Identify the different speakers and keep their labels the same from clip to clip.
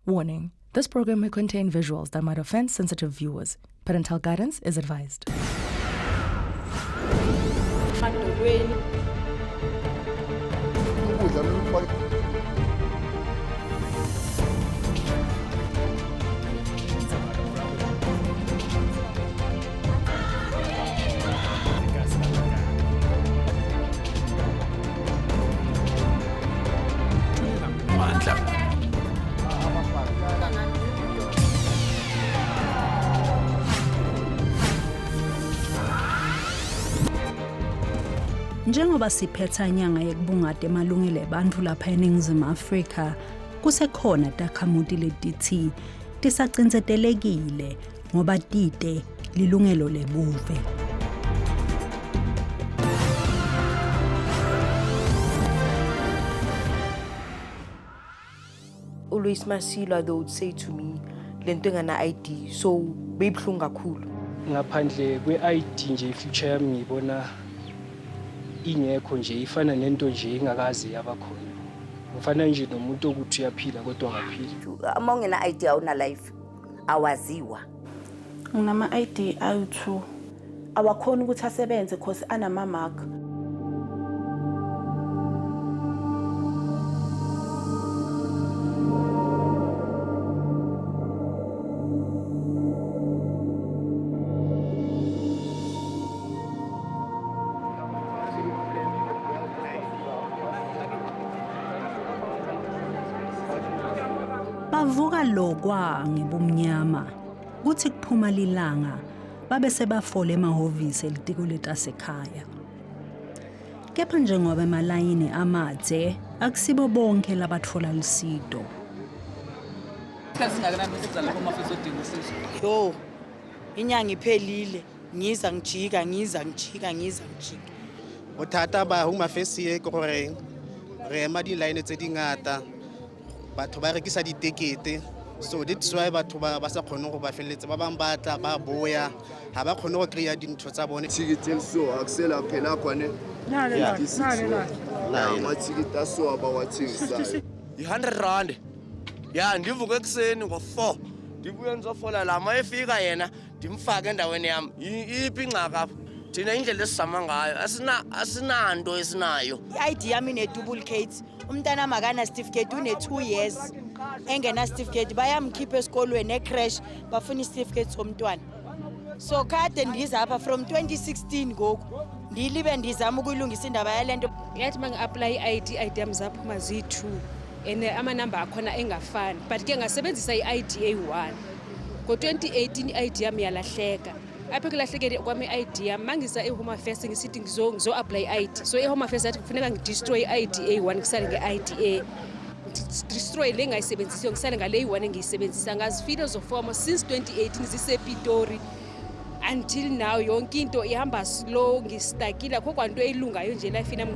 Speaker 1: Warning: this program may contain visuals that might offend sensitive viewers. Parental guidance is advised.
Speaker 2: Ukudla kumele ufake.
Speaker 3: Mandla.
Speaker 4: Njengoba siphetha inyanga yekubungata emalungelo ebantfu lapha eNingizimu Afrika, kusekhona takhamuti letithi tisacindzetelekile ngoba tite lilungelo lebuve.
Speaker 5: ULouis Masilo, they would say to me, le nto engana-ID, so beyibuhlungu kakhulu.
Speaker 6: Ngaphandle kwe-ID nje, i-future yami ngiyibona ingekho nje, ifana nento nje engakaze yaba khona. Ngifana nje nomuntu okuthi uyaphila kodwa angaphili.
Speaker 7: Uma ungena-ID, awuna life, awaziwa.
Speaker 8: Nginama-ID ayi-2, awakhoni ukuthi asebenze cause anama-mark.
Speaker 4: Bavuka lokwa ngebumnyama, kuthi kuphuma lilanga babe sebafole emahhovisi elitiko letasekhaya. Kepha njengoba emalayini amadze, akusibo bonke labatfola lusito.
Speaker 9: Isikhathi singakanani usiza lapho uma uzodinga usizo?
Speaker 10: Yo, inyanga iphelile, ngiza ngijika, ngiza ngijika, ngiza ngijika.
Speaker 11: Bothata ba Home Affairs e ke gore re ema di-line tse di ngata, batho ba rekisa ditekete, so that's why batho ba sa kgone go ba feleletse. Ba bangwe ba tla ba boya, ga ba kgone go kry-a dintho tsa bone.
Speaker 2: Thikithi eliso akuselaphela khona. Amathikithi aso abawathengisayo.
Speaker 12: Yi-R100 ya. Ndivuke ekuseni ngo-4, ndibuye ndizofola la. Ma efika yena, ndimfake endaweni yam. Iphi ingxaki apha? Thina indlela esizama ngayo, asinanto esinayo.
Speaker 10: I-ID yami ine-duplicate. Umntana akana certificate, une-2 years engena certificate. Bayamkhipha esikolweni, e-creche, bafuna isitifiketi somntwana. So kade ndiza apha from 2016, ngoku ndilibe ndizama ukuyilungisa indaba yale nto.
Speaker 13: Yathi uma ngi-apply i-ID, i-ID yami zaphuma ziyi-two and amanamba akhona engafani, but ke ngasebenzisa i-ID eyi-one. Ngo-2018 i-ID yami yalahleka. Apho ekulahlekeni kwami i-ID yami, mangisa e-Home Affairs ngisithi ngizo-apply i-ID, so i-Home Affairs yathi kufuneka ngidestroy i-ID eyi-one, ngisale nge-ID e destroy le ngayisebenzisiyo, ngisale ngale eyi-one engiyisebenzisa. Ngazifila ezo fomo since 2018, zisePitori until now. Yonke into ihamba slow, ngistakile, akho kwanto eyilungayo nje elifini yami.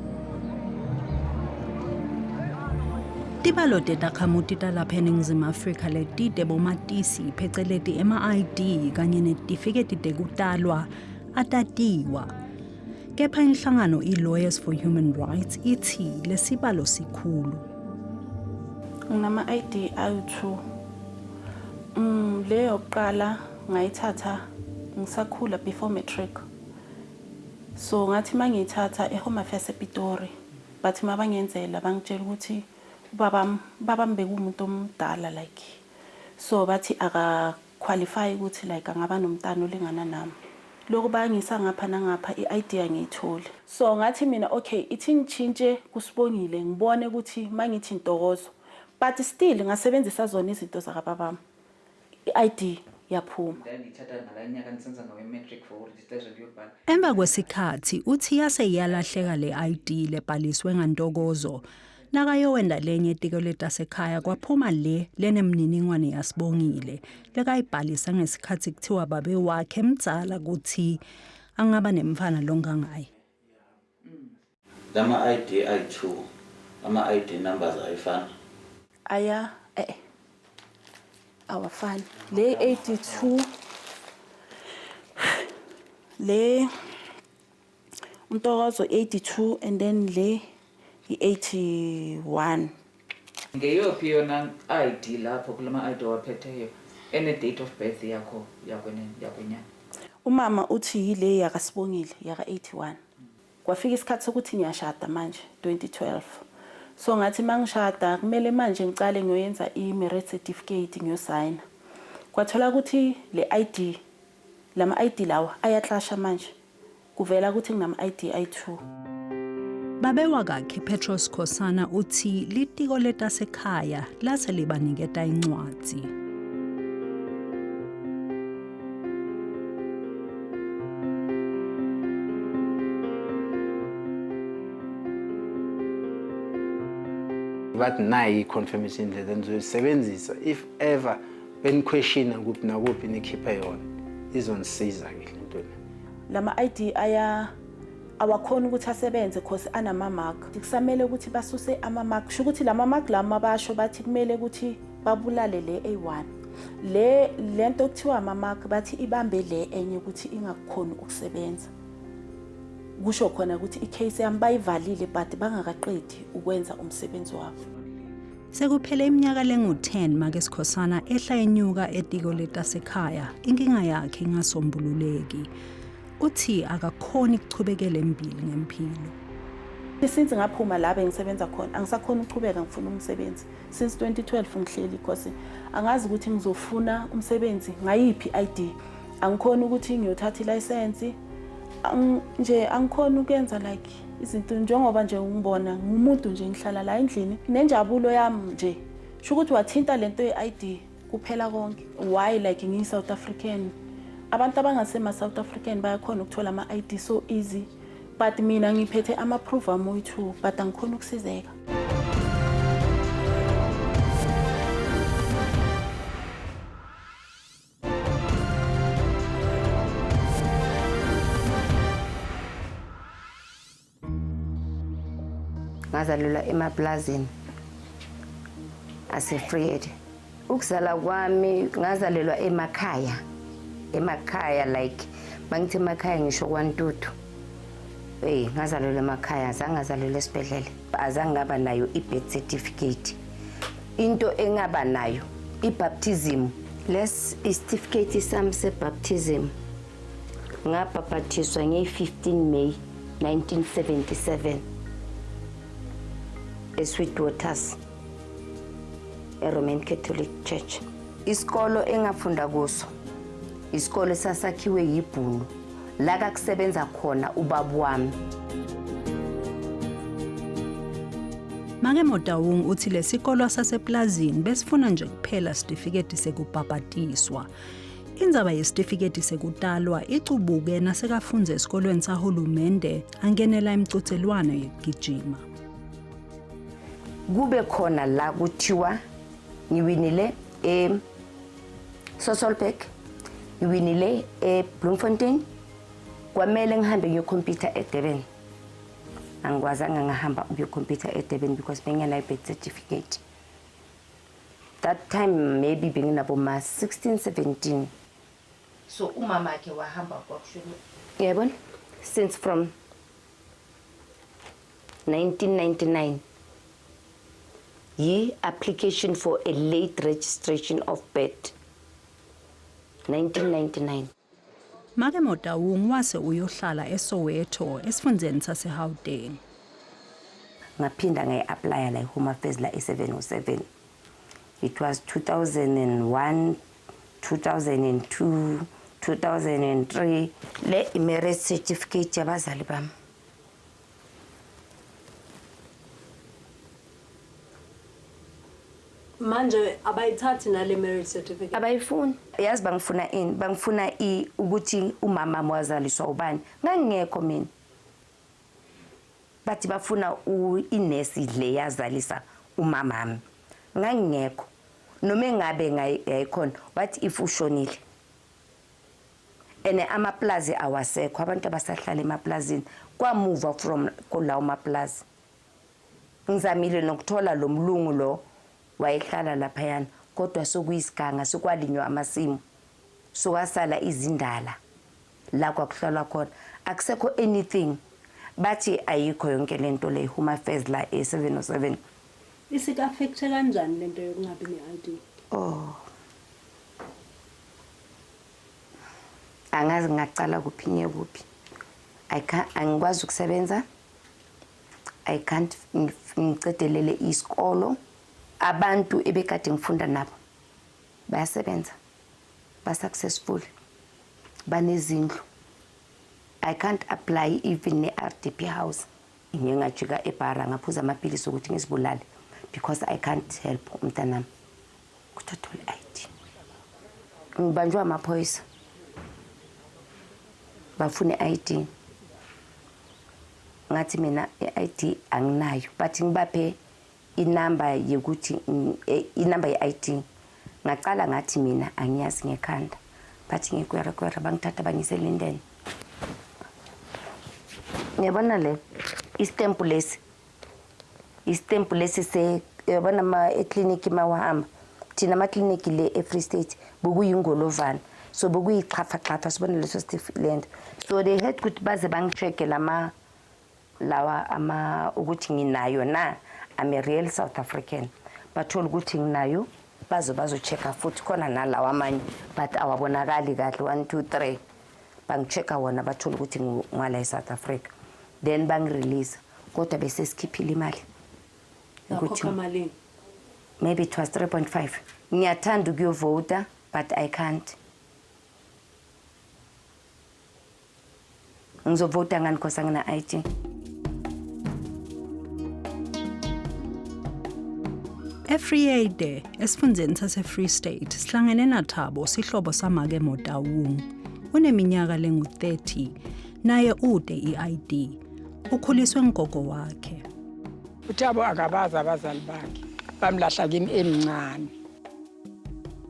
Speaker 4: Tibalo tetakhamuti talapha eNingizimu Afrika letite bomatisi, pheceleti ema-ID kanye netifiketi tekutalwa, atatiwa. Kepha inhlangano i-Lawyers for Human Rights ithi lesibalo sikhulu.
Speaker 8: Nginama-ID ayi-2. Le yokuqala ngayithatha ngisakhula, before matric. So ngathi uma ngiyithatha e-Home Affairs ePitori, bathi uma bangenzela, bangitshela ukuthi ubabami, ubabami bekuwumuntu omdala, like, so bathi aka-qualify ukuthi like angaba nomntana olingana nami. Lokhu bayangisa ngapha nangapha, i-ID angiyitholi. So ngathi mina, okay, ithi ngitshintshe kuSibongile, ngibone ukuthi uma ngithi Ntokozo, but still ngasebenzisa zona izinto zakababami, i-ID yaphuma.
Speaker 9: Ndandiyithatha ngalaa nyaka ndisenza ngawo i-matric for uregister ndiyobhala.
Speaker 4: Emva kwesikhathi uthi yase iyalahleka le ID lebhaliswe ngaNtokozo. Nakayowenda lenye etiko letasekhaya, kwaphuma le lenemniningwane yaSibongile lekayibhalisa ngesikhathi kuthiwa babe wakhe mdzala kuthi angaba nemfana longangaye.
Speaker 14: Lama ID ayi-2, ama-ID numbers ayifana?
Speaker 8: Aya, awafani. Le 82, le uNtokozo 82, and then le i-81.
Speaker 9: Ngeyophi yona ID lapho kulama ID owaphetheyo ene date of birth yakho yakwenene yakwenyana?
Speaker 8: Umama uthi yile yakaSibongile yaka-81. Kwafika isikhathi sokuthi ngiyashada manje 2012. So ngathi mangishada kumele manje ngicale ngiyoyenza i-marriage certificate, ngiyosayina. Kwathola ukuthi le ID, lama ID lawa ayaclasha manje. Kuvela ukuthi nginama ID ayi-2.
Speaker 4: Babe wakakhe Petros Khosana uthi litiko letasekhaya lase libaniketa incwadzi.
Speaker 3: Bathi nayi i-confirmation letter, nizoyisebenzisa if ever beniquestiona kuphi nakuphi, nikhiphe yona, izonisiza-ke le nto le.
Speaker 8: Lama ID aya awakhona ukuthi asebenze cause anama-mark. Kusamele ukuthi basuse ama-mark. Kusho ukuthi lama mark lama basho bathi kumele ukuthi babulale le A1. Le lento okuthiwa ama-mark bathi ibambe le enye ukuthi ingakhoni ukusebenza. Kusho khona ukuthi icase yami bayivalile but bangakaqedi ukwenza umsebenzi wabo.
Speaker 4: Sekuphele iminyaka lengu-10 make Sikhosana ehla enyuka etiko letasekhaya, inkinga yakhe ingasombululeki. Uthi akakhoni ukuchubekela embili ngempilo.
Speaker 8: Since ngaphuma la bengisebenza khona, angisakhona ukuchubeka ngifuna umsebenzi. Since 2012 ngihleli cause angazi ukuthi ngizofuna umsebenzi ngayiphi ID. Angikhoni ukuthi ngiyothatha ilayisensi nje, angikhoni ukuyenza like izinto njengoba nje ungibona ngumuntu nje, ngihlala la endlini nenjabulo yami nje. Sho ukuthi wathinta lento ye-ID, kuphela konke. Why like ngiyi-South African, abantu abangasema-South African bayakhona ukuthola ama-ID so easy, but mina ngiphethe ama-proof ami oyi-two but angikhoni ukusizeka.
Speaker 7: Ngazalelwa emaplazini aseVryheid. Ukuzala kwami, ngazalelwa emakhaya, emakhaya like mangithi emakhaya ngisho kwaNtuthu. Hey, ngazalelwa emakhaya, azange ngazalelwa esibhedlela, azange ngaba nayo i-birth certificate. Into engaba nayo i-baptism. Les isitifiketi sami se-baptism, ngabhabhathiswa ngeyi-15 May 1977 eSweetwaters, eRoman Catholic Church. Isikolo engafunda kuso, isikolo sasakhiwe yibhunu la kakusebenza khona ubaba wami.
Speaker 4: Make Motaung uthi lesikolo saseplazini besifuna nje kuphela sitifiketi sekubhabhatiswa. Indzaba yesitifiketi sekutalwa icubuke nasekafundza esikolweni sahulumende, angenela imicudzelwano yekugijima.
Speaker 7: Kube khona la kuthiwa ngiwinile e Sasolburg, ngiwinile eBloemfontein, kwamele ngihambe ngiyocompeta eDurban. Angikwazanga ngahamba ukuyocompeta eDurban because bengenayo birth certificate that time. Maybe benginabo ma 16 17. So umama wakhe wahamba kwakushona, uyabona, since from 1999 yi-application for a late registration of birth, 1999.
Speaker 4: Make Motaung wase uyohlala eSoweto, esifundzeni saseGauteng.
Speaker 7: Ngaphinda ngayi-applya la i-Home Affairs la e-707. It was 2001, 2002, 2003. Le i-marriage certificate yabazali bami.
Speaker 15: Manje abayithathi nale marriage certificate?
Speaker 7: Abayifuni. Yazi bangifuna ini? Bangifuna ukuthi umama wazaliswa ubani. Ngangingekho mina. Bathi bafuna inesi le yazalisa umamami. Ngangingekho. Noma engabe yayikhona, what if ushonile? Ene amaplazi awasekho, abantu abasahlala emaplazini kwamuva from kulawo maplazi. Ngizamile nokuthola lo mlungu lo wayehlala laphayana, kodwa sokuyisiganga, sekwalinywa amasimu, sokwasala izindala la kwakuhlalwa khona, akusekho anything. Bathi ayikho yonke lento le. Home Affairs la e-707.
Speaker 15: Isiku-affect-e kanjani lento yokungabi ne-ID?
Speaker 7: Oh. Angazi ngingacala kuphi ngiye kuphi. I can't, angikwazi ukusebenza. I can't ngicedelele isikolo. Abantu ebekade ngifunda nabo bayasebenza. Ba successful. Banezindlu. I can't apply even ne-RDP house. Ngiye ngajika ebhara ngaphuza amaphilisi ukuthi ngizibulale because I can't help umntanami ukuthi athole i-ID. Ngibanjwe amaphoyisa bafuna i-ID. Ngathi mina i-ID anginayo, but ngibaphe inamba yokuthi inamba ye-ID. Ngacala ngathi mina angiyazi ngekhanda, bathi ngikwerekwere, bangithatha bangise eLinden. Ngiyabona le istempu lesi, istempu lesi se yabona ma ekliniki mawahamba thina amakliniki le e-Free State bokuyingolovana, so bokuyixhafaxhafa sibona leso lento. So they had ukuthi baze bangi-check-e lama lawa ama ukuthi nginayo na, I'm a real South African. Bathola ukuthi nginayo, baze bazo-check-a futhi khona nalawa amanye, but awabonakali kahle, 1 2 3. Bangi-check-a wona, bathola ukuthi ngwala e-South Africa, then bangi-release, kodwa bese sikhiphile imali.
Speaker 15: Wakhokha malini?
Speaker 7: Maybe it was 3.5. Ngiyathanda ukuyovota, but I can't. Ngizovota ngani cause angina ID?
Speaker 4: EVryheid esifundzeni sase-Free State sihlangene naThabo, sihlobo samake Motaung. Uneminyaka lengu-30, naye ude i-ID. Ukhuliswe ngugogo wakhe.
Speaker 16: UThabo akabazi abazali bakhe, bamlahla kimi emncane.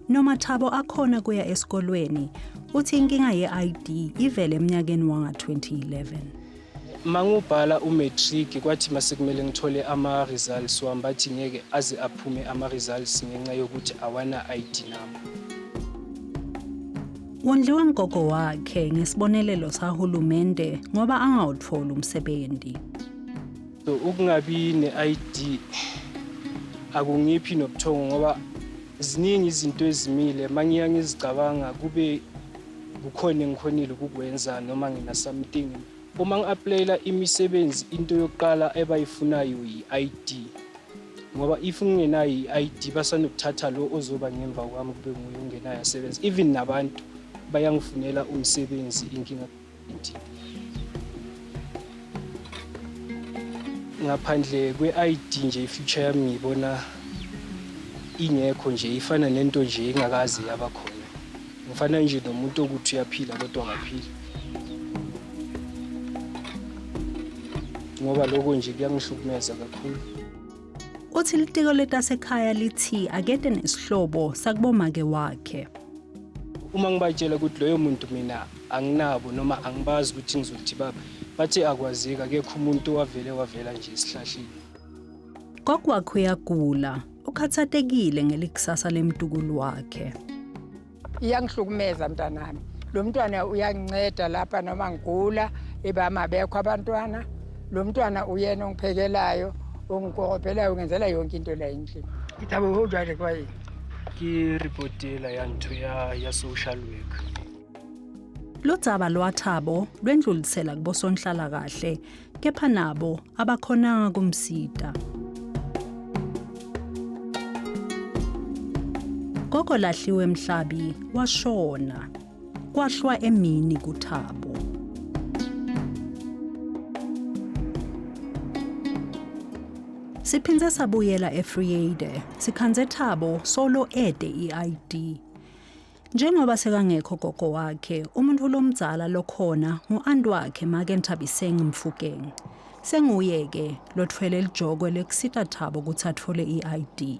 Speaker 4: Noma Thabo akhona kuya esikolweni, uthi inkinga ye-ID ivele eminyakeni wanga-2011.
Speaker 6: Mangubhala umatric, kwathi mase kumele ngithole ama-results wami, bathi ngeke aze aphume ama-results ngenxa yokuthi awana ID number.
Speaker 4: Wondliwa ngugogo wakhe ngesibonelelo sahulumende ngoba angawutfoli umsebenzi.
Speaker 6: So ukungabi ne-ID akungiphi nobuthongo, ngoba ziningi izinto ezimile mangiya ngizicabanga kube kukhona engikhonile ukukwenza noma ngina something. Uma ngi-applyela imisebenzi, into yokuqala ebayifunayo yi-ID, ngoba if ngingenayo i-ID basanokuthatha lo ozoba ngemva kwami kube nguye ongenayo asebenza. Even nabantu bayangifunela umsebenzi, inkinga ID. Ngaphandle kwe-ID nje i-future yami ngiyibona ingekho nje, ifana nento nje engakaze yaba khona. Ngifana nje nomuntu okuthi uyaphila kodwa akaphili, ngoba lokho nje kuyangihlukumeza kakhulu.
Speaker 4: Uthi litiko letasekhaya lithi akete nesihlobo sakubomake wakhe.
Speaker 6: Uma ngibatshela ukuthi loyo muntu mina anginabo noma angibazi ukuthi ngizothi baba, bathi akwazeki, akekho umuntu owavele wavela nje esihlahleni.
Speaker 4: Gogo wakhe uyagula, ukhathatekile ngelikusasa lemntukulu wakhe.
Speaker 16: Iyangihlukumeza mntanami. Lo mntwana uyanginceda lapha noma ngigula, ebama bekho abantwana. Lo mntwana uyena ongiphekelayo, ongikoropelayo, ungenzela yonke into la endlini. Ithabo ho jwale kwa eng?
Speaker 6: Ke report ela ya ntho ya social work.
Speaker 4: Ludzaba lwaThabo lwendlulisela kubosonhlalakahle, kepha nabo abakhonanga kumsita. Gogo Lahliwe Mhlabi washona. Kwahlwa emini kuThabo. Siphindze sabuyela eVryheid, sikhandze Thabo solo ede i-ID. Njengoba sekangekho gogo wakhe, umuntu lomdzala lokhona ngu-anti wakhe make Nthabiseng Mfukeng. Senguye-ke lothwele lijokwe lekusita Thabo kutsi atfole i-ID.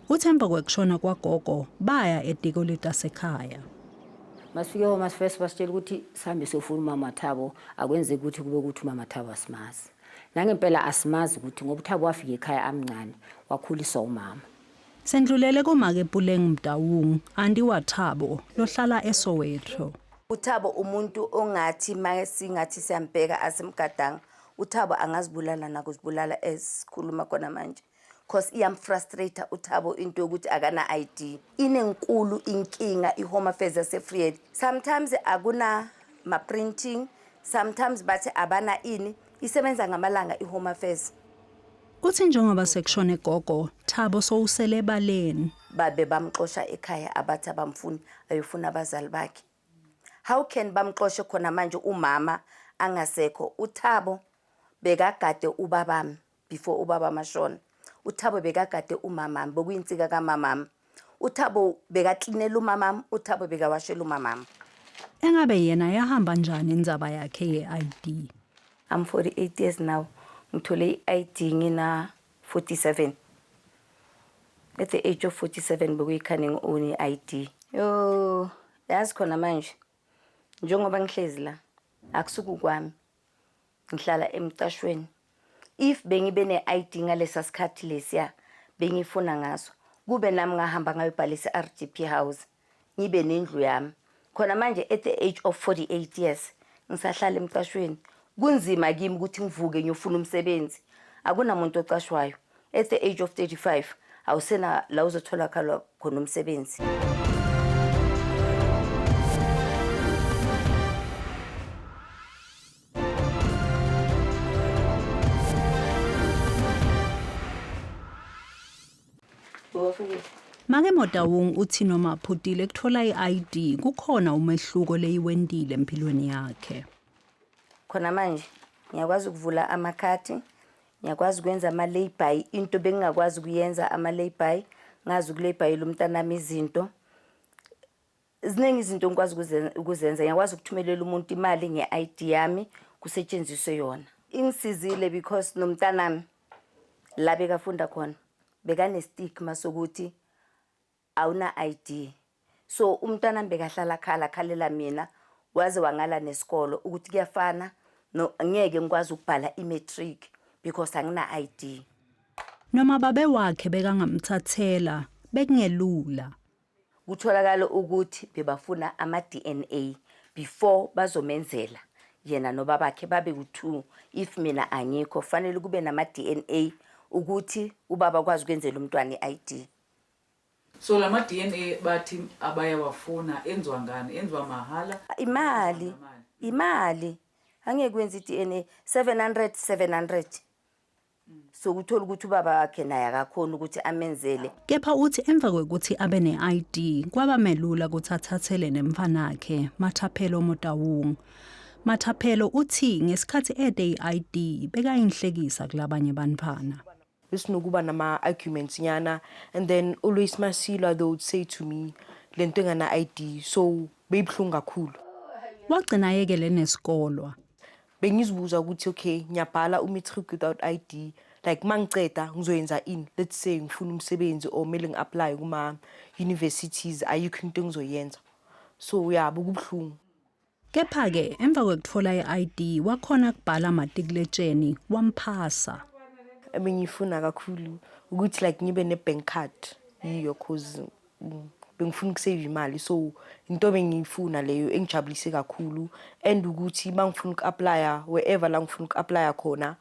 Speaker 4: Uthi emva kwekushona kwagogo baya etiko letasekhaya.
Speaker 17: Masifike Home Affairs basitshela ukuthi sihambe siyofuna umama Thabo, akwenzeki ukuthi kube ukuthi umama Thabo asimazi. Nangempela asimazi ukuthi ngoba uThabo wafika ekhaya amncane, wakhuliswa umama.
Speaker 4: Sendlulele kumake Puleng Mdawung, anti waThabo, lohlala eSoweto.
Speaker 7: UThabo umuntu ongathi masingathi siyambheka asimgadanga. UThabo angazibulala nakuzibulala esikhuluma khona manje. Cause iyamfrustrate uThabo into yokuthi akana ID. Inenkulu inkinga i-Home Affairs yaseVryheid. Sometimes akuna ma-printing, sometimes bathi abana ini, isebenza ngamalanga i-Home Affairs.
Speaker 4: Uthi njengoba sekushone gogo, Thabo sowusele ebaleni.
Speaker 7: Babe bamxosha ekhaya, abathi abamfuni, ayofuna abazali bakhe. How can bamxoshe khona manje umama angasekho? UThabo bekagade ubabami before ubaba mashona. UThabo bekagade umamami, bekuyinsika kamamami. UThabo bekaklinela umamami, uThabo bekawashela umamami.
Speaker 4: Engabe yena yahamba njani indzaba yakhe ye-ID?
Speaker 7: I'm 48 years now. Ngithole i-ID ngina 47. At the age of 47 bekuyikhane ngi-own i-ID. Yo, yazi khona manje njengoba ngihlezi la, akusuku kwami, ngihlala emcashweni. If bengibe ne-ID ngalesa sikhathi lesiya bengifuna ngaso, kube nami ngahamba ngayobhalisa i-RDP house, ngibe nendlu yami. Khona manje at the age of 48 years ngisahlala emcashweni. Kunzima kimi ukuthi ngivuke ngiyofuna umsebenzi, akunamuntu ocashwayo. At the age of 35 awusena la uzotholakala khona umsebenzi.
Speaker 4: Make Motaung uthi noma aphutile kuthola i-ID, kukhona umehluko leyiwentile empilweni yakhe.
Speaker 7: Khona manje ngiyakwazi ukuvula amakhadi, ngiyakwazi ukwenza ama-lay-by, into bengingakwazi ukuyenza ama-lay-by, ngazi ukulay-byela umntanami izinto. Ziningi izinto engikwazi ukuzenza. Ngiyakwazi ukuthumelela umuntu imali nge-ID yami, kusetshenziswe yona. Ingisizile because nomntanami la bekafunda khona bekane-stigma sokuthi awuna ID. So umntanami bekahlala khala khalela mina, waze wangala nesikolo ukuthi kuyafana no ngeke ngikwazi ukubhala i-matric because angina ID.
Speaker 4: Noma babe wakhe bekangamthathela, bekungelula.
Speaker 7: Kutholakala ukuthi bebafuna ama-DNA before bazomenzela yena nobabakhe babe ku-two. If mina angikho, fanele kube nama-DNA ukuthi ubaba akwazi ukwenzela umntwana i-ID.
Speaker 9: So lama DNA bathi abayawafuna enziwa ngani? Enziwa mahhala?
Speaker 7: Imali, imali. Angeke kwenza i-DNA 700 700. So kuthola ukuthi ubaba wakhe naye akakhoni ukuthi amenzele.
Speaker 4: Kepha uthi emva kwekuthi abe ne-ID, kwaba melula ukuthi athathele nemfanakhe Mathaphelo Motaung. Mathaphelo uthi ngesikhathi ede i-ID bekayinhlekisa kulabanye bantfwana.
Speaker 5: Besinokuba nama-arguments nyana, and then always masilwa they would say to me le nto engana-ID, so beyibuhlungu kakhulu.
Speaker 4: Wagcina ayekele nesikolwa.
Speaker 5: Bengizibuza ukuthi okay, ngiyabhala u-matric without ID, like mangiceda ngizoyenza ini? Let's say ngifuna umsebenzi or kumele ngi-apply kuma-universities, ayikho into engizoyenza. So ya, bekubuhlungu.
Speaker 4: Kepha-ke emva kwekutfola i-ID wakhona kubhala matikuletsheni, wamphasa.
Speaker 5: Ebengiyifuna kakhulu ukuthi like ngibe ne-bank card yiyo, cause bengifuna ukusave imali, so into bengiyifuna leyo engijabulise kakhulu, and ukuthi uma ngifuna uku-applya wherever la ngifuna uku-applya khona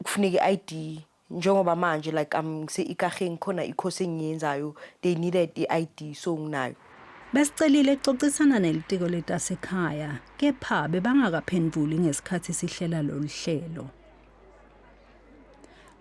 Speaker 5: kufuneka i-ID. Njengoba manje like I'm ngise-Ikageng, khona i-course engiyenzayo, they needed i-ID, so nginayo.
Speaker 4: Besicelile ukuxoxisana nelitiko letasekhaya, kepha bebangakaphendvuli ngesikhathi sihlela lolu hlelo.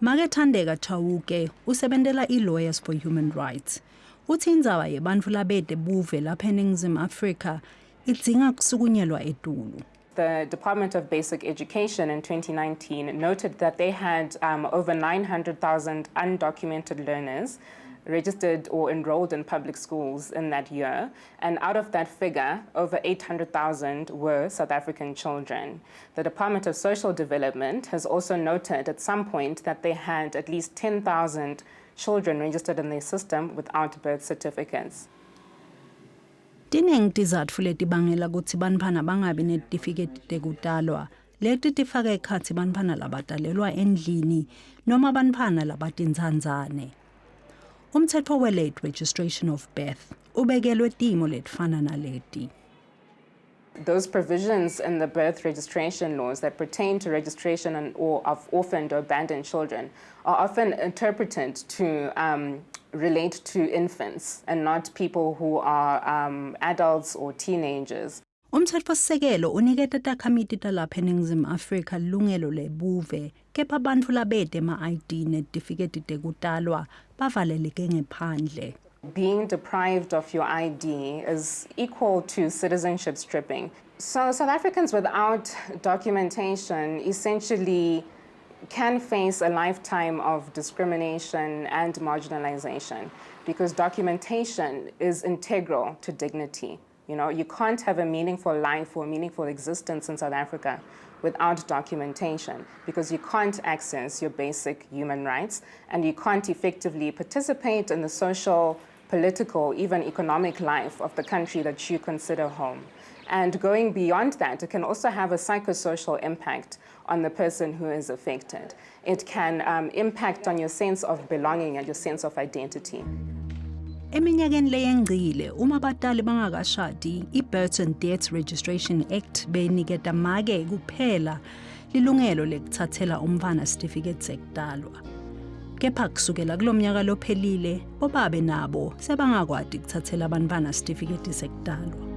Speaker 4: Make Thandeka Chauke usebentela i-Lawyers for Human Rights. Uthi indzaba yebantfu labete buve lapha eNingizimu Afrika idzinga kusukunyelwa etulu.
Speaker 18: The Department of Basic Education in 2019 noted that they had over 900,000 undocumented learners registered or enrolled in public schools in that year. And out of that figure, over 800,000 were South African children. The Department of Social Development has also noted at some point that they had at least 10,000 children registered in their system without birth certificates.
Speaker 4: Tiningi tizatfu letibangela kutsi bantfwana bangabi netitifiketi tekutalwa. Leti tifaka ekhatsi bantfwana labatalelwa endlini noma bantfwana labatintsandzane. Umtsetfo we-Late Registration of Birth ubekelwe timo letifana naleti.
Speaker 18: Those provisions in the birth registration laws that pertain to registration and or of orphaned or abandoned children are often interpreted to relate to infants and not people who are adults or teenagers.
Speaker 4: Umtsetfosisekelo uniketa takhamiti talapha eNingizimu Afrika lilungelo lebuve kepha bantfu labete ema-ID netitifiketi tekutalwa bavaleleke ngephandle.
Speaker 18: Being deprived of your ID is equal to citizenship stripping. So South Africans without documentation essentially can face a lifetime of discrimination and marginalization because documentation is integral to dignity. You can't have a meaningful life or a meaningful existence in South Africa without documentation because you can't access your basic human rights and you can't effectively participate in the social, political, even economic life of the country that you consider home. And going beyond that, it can also have a psychosocial impact on the person who is affected. It can impact on your sense of belonging and your sense of identity.
Speaker 4: Eminyakeni leyengcile uma batali bangakashadi, i-Births and Deaths Registration Act beyiniketa make kuphela lilungelo lekutsatsela umntfwana sitifiketi sekutalwa. Kepha kusukela kulo mnyaka lophelile, bobabe nabo sebangakwati kutsatsela bantfwana sitifiketi sekutalwa.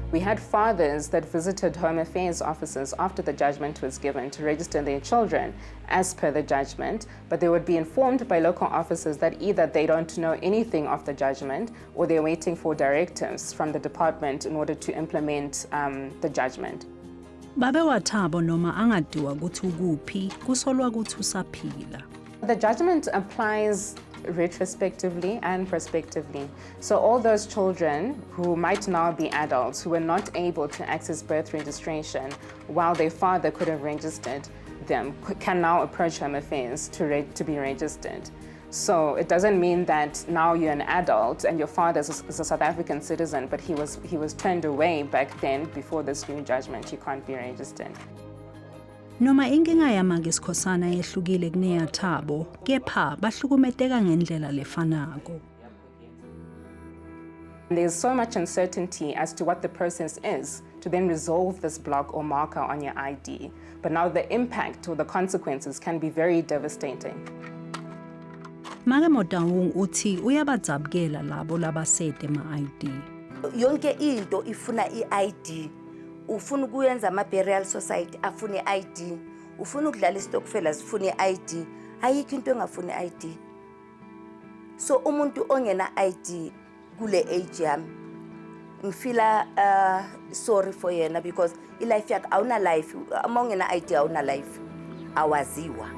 Speaker 18: We had fathers that visited Home Affairs offices after the judgment was given to register their children as per the judgment, but they would be informed by local officers that either they don't know anything of the judgment or they're waiting for directives from the department in order to implement the judgment.
Speaker 4: Babe waThabo noma angatiwa kutsi ukuphi, kusolwa kutsi usaphila.
Speaker 18: The judgment applies retrospectively and prospectively. So all those children who might now be adults who were not able to access birth registration while their father could have registered them can now approach Home Affairs to be registered. So it doesn't mean that now you're an adult and your father is a South African citizen, but he was turned away back then before this new judgment. You can't be registered.
Speaker 4: Noma inkinga yamake Sikhosana yehlukile kuneyaThabo, kepha bahlukumeteka ngendlela lefanako.
Speaker 18: There's so much uncertainty as to what the process is to then resolve this block or marker on your ID. But now the impact or the consequences can be very devastating.
Speaker 4: Make Motaung uthi uyabadzabukela labo labasete ema-ID.
Speaker 7: Yonke into ifuna i-ID. Ufuna ukuyenza ama-burial society, afune i-ID. Ufuna ukudlala isitokfela, zifune i-ID. Ayikho into engafuni i-ID. So umuntu ongena ID kule age yami, ngifila sorry for yena because i-life yakhe, awuna life uma ungena ID, awuna life, awaziwa.